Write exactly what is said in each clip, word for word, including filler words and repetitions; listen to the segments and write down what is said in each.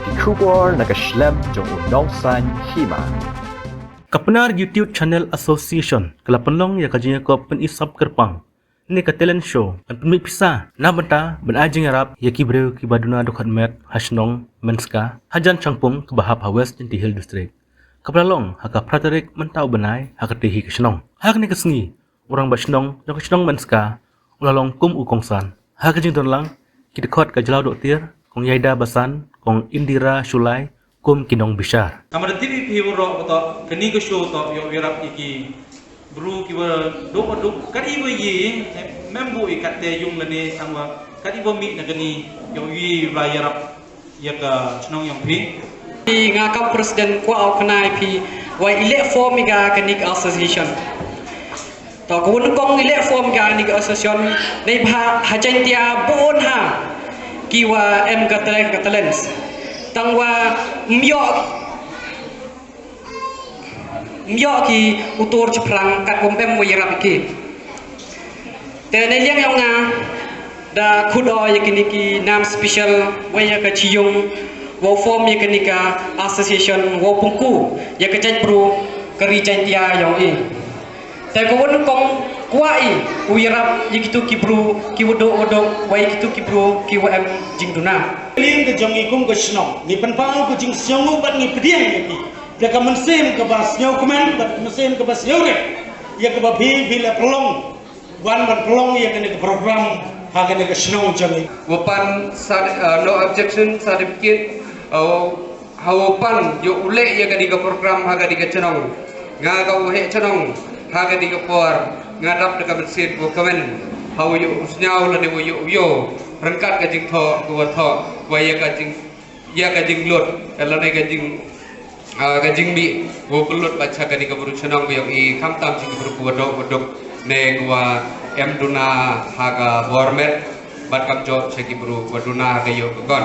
Ki khubor na ka shlem jong u nongsan hima. Ka Pnar YouTube Channel Association ka la pynlong ïa ka jingïakop pyni sap kyrpang ne ka talent show, kan pynmih pisa na bynta ban ai jingïarap ïa ki briew kiba duna dukhat met ha shnong Menska, hajan Shangpung kaba hap ha West Jaintia Hills District. Kaba la long ha ka phra tarik mynta u bnai ha kata hi ka shnong. Ha kane ka sngi u rangbah shnong jong ka shnong Menska u la long kum u kongsan. Ha ka jingdon lang ki dkhot ka Jylla Dohtir, Kong Ïaida Basan, Kong Indira Shullai, kum ki nongbishar. Namar da tip ïa phi baroh ba toh kane ka show toh ïoh ïarap ïa ki bru kiba duk ba duk, kat iba ïa mem bu i kat te yung lane tang ba kat iba mih na kane ïoh ïa ba ïarap ïa ka chnong yong phi. Nga kam president kwah u khnai phi wa i leh form ïa ka kane ka association. To ka wun kong i leh form ka ni ka association nei bha ha Jaintia bun ha ki wa em ka talent ka talents. Tang wa myo myo ki utur chaphrang kat kum em wa yarap ki. Te nei liang yong nga da khut o ïa kini ki nam special wa ïa ka chiyung wa form ïa kini ka association wa pungku ïa ka jaitbru ka ri Jaintia yong i. Te ka won kong kwah i u ïarap ïa kitu ki bru ki wa duk wa duk wa ïa kitu ki bru ki wa em jingduna. Ling ka jong i kum ka shnong ngi pynpaw ka jingsngew bad ngi pdiang ïa ki da ka mynsiem kaba sngewkmen bad ka mynsiem kaba sngewrit ïa kaba phi phi la pynlong ban ban pynlong ïa kane ka program ha kane ka shnong jong i. Wa pan sa, uh, no objection certificate, uh, ha wa pan ïa u leh ïa kane ka program ha kane ka chnong. Nga ka u heh chnong ha kane ka por nga dap da ka mynsiem wa kmen ha wa ïa u sñiaw lane wa ïa u ïoh ryngkat ka jingthoh ka wa thoh wa ïa ka jing ïa ka jinglut, eh, lane ka jing, ah, ka jingmih, u pynlut bad sha kane ka bru chnong ba ïong i khamtam sha ki bru ku wa duk wa duk ne ku wa em duna ha ka bor met bad kamjooh sha ki bru ku wa duna ha ka ïoh ka kon.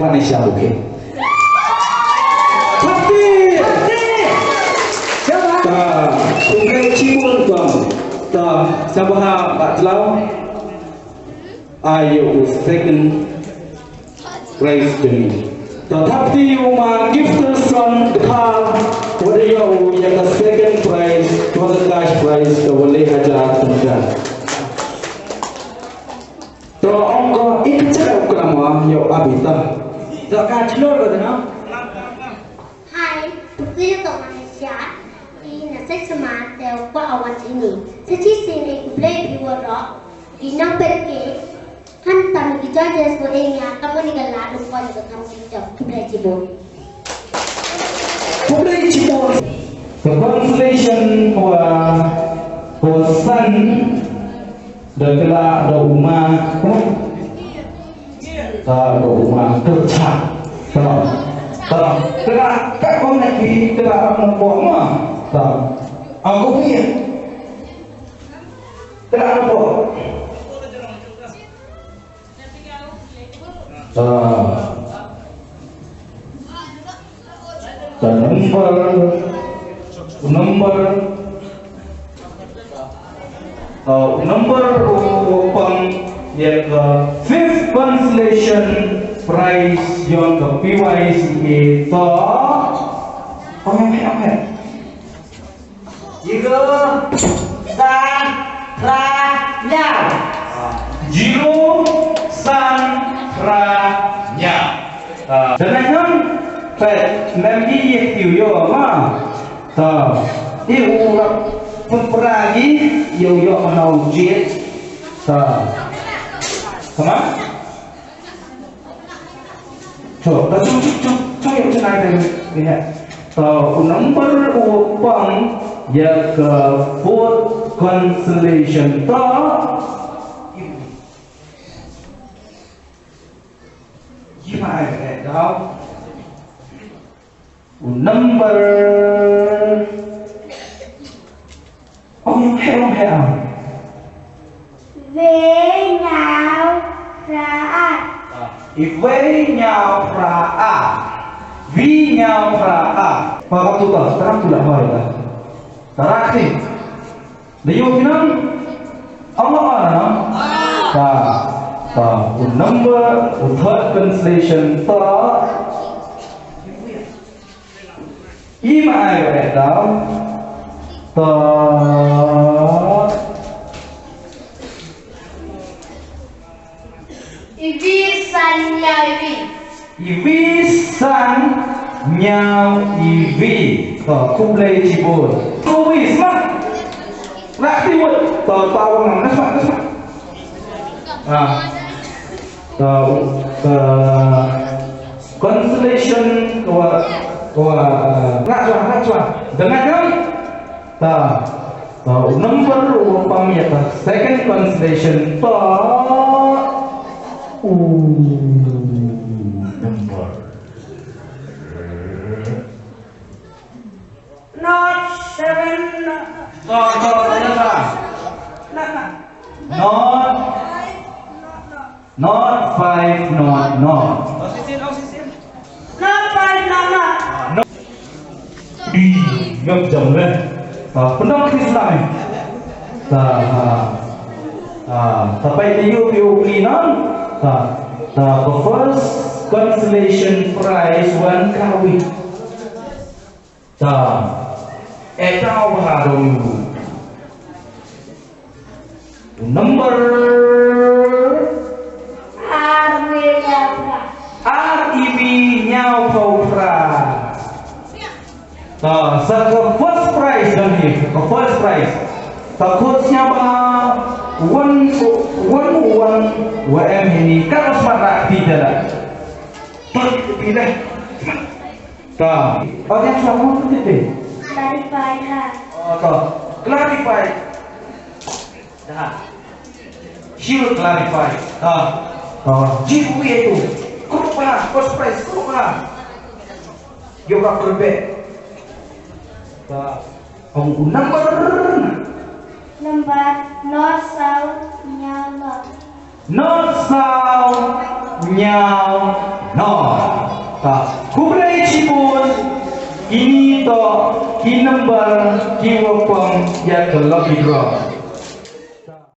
Panisha, okay. Thapti! Thapti! Siapa? Ta, khublei chibun tuan. Ta, siapa ha Pak Tlau? Ayo, second prize jong ngi. Ta, thapti ïa u ma Gifterson Dkhar, wat ïa u ïa ka second prize, wat ka cash prize, ka wale hajar tyngka. To ong ko, ïa ka jaka u klam wa, ïa u abi ta. To ka chlor ko dana. Hai, putri to Malaysia, i na sek sama te u pa awan ini. Sek si sini ku play viewer rock, di na perke, han tam ki judges ko enya, kamu ni gala, lupa ni ko tam ki judge, ku play chibun. Khublei chibun. Ka consolation wa, wa san da kala da uma. Ta da uma kerja. Ta. Ta. Kala ka kong na ki kala ang ko ma. Ta. Aku ni. Kala ko. Ah. Ta number, number, ah, number u pang ïa ka fifth consolation prize jong ka P Y C A to. Okay, okay. Zero san phra hynñiew. Zero san phra hynñiew. Ah, dang nang pet, nang ki ïa ki ïoh ma. Ta, i u rap put pra ki ïoh ïoh ma u jied. Ta. Sama? To, ta chung chung chung chung ïa u chennai te ïa. To, u number u pang ïa ka fourth consolation to. Ïa ma ai ka dau. U number. Ong ïa he, ong he, ah. Wei hynñiew phra ar. Ah, i wei hynñiew phra ar. Wei hynñiew phra ar. Pa ka tu ta, ta tu la hoi ta. Ta ra ti. Da yu ki nang. Ong ong ong ong. Ta, ta. U number, u third consolation ta. I ma ai ba dau. Ta. Iwi san hynñiew iwi. Iwi san hynñiew iwi. Ta, khublei chibun. Khublei sma. Rak ti wut. Ta, ta wang na sma, na sma. Ah. Ta, ta. Consolation ka wa, ka wa, ah, rak jua, rak jua. Dengan kan? Ta, ta, number u pang ïa ta. Second consolation ta. U number. Not seven, not, not, not, not, not, not, not. Not, not five, not, not. Not five, not, not. Di, ngap jam le. Ta, pynang ki slai. Ta, ha. Ta, ta pai te yu yu ki nan. Ta, ta, the first consolation prize wan kawi. Ta, eh, ta, wa, ha, dong, yu. Number. Ar, wi, hynñiew, phra. Ar, iwi, hynñiew, phew, phra. Ta, sa ka first prize dang hi, ka first prize. Ta, coach nya ba, one, one, one, wa em hi ni, ka smat rak ti da. Ta, pi le. Ta. Audience lah mau tu tete. Clarify ha. Oh, to. Clarify. Dah. She will clarify. Ta. Ta. Giveaway tu. Group ha. First prize group ha. Yoga group. Ta. Ang number. Number nod saw hynñiew nod. Nod saw Hynñiew noh. Te khublei shibun. Kine to ki number kiwa pang ïa ka lucky draw.